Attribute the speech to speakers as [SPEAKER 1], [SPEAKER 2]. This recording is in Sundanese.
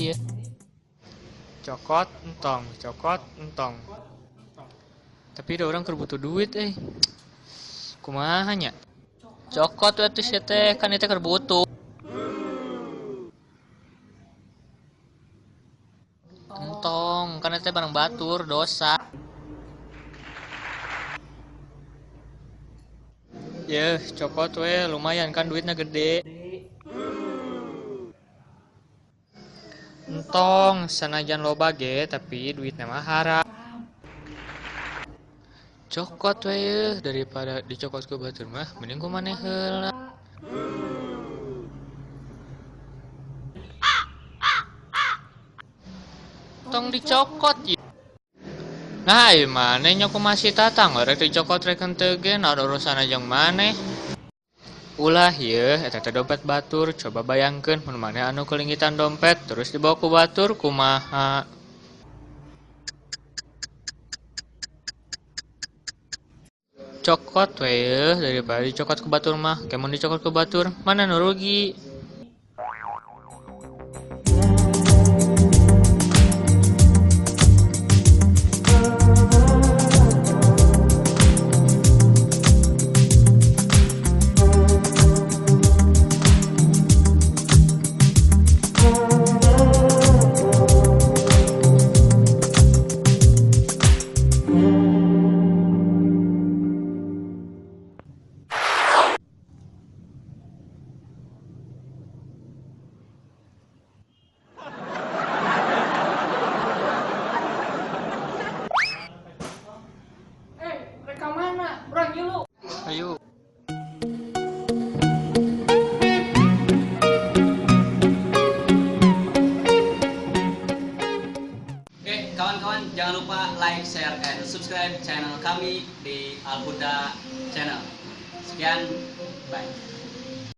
[SPEAKER 1] duit ya. Cokot entong, cokot entong. Tapi ada orang keur butuh duit eh. Kumaha nya? Cokot we atuh sia teh, kan ieu teh keur butuh. Entong, kan eta barang batur, dosa. Yeuh, cokot we, lumayan kan duitnya gede. Entong, sanajan loba ge, tapi duitnya mah haram. Cokot we yeuh, daripada dicokot ku batur mah, mending ku maneh heula. Tong dicokot ye. Nah, ieu maneh nya kumaha si Tatang, rek dicokot rek henteu ge, naon urusanna jeung maneh. Ulah yeuh, eta teh dompet batur, coba bayangkeun mun maneh anu kelingitan dompet terus dibawa ku batur kumaha. Cokot we yeuh, daripada dicokot ku batur mah, ke mun dicokot ku batur mana nu rugi. Ayo.
[SPEAKER 2] Oke, kawan-kawan, jangan lupa like, share, and subscribe channel kami di Al Huda Channel. Sekian, bye.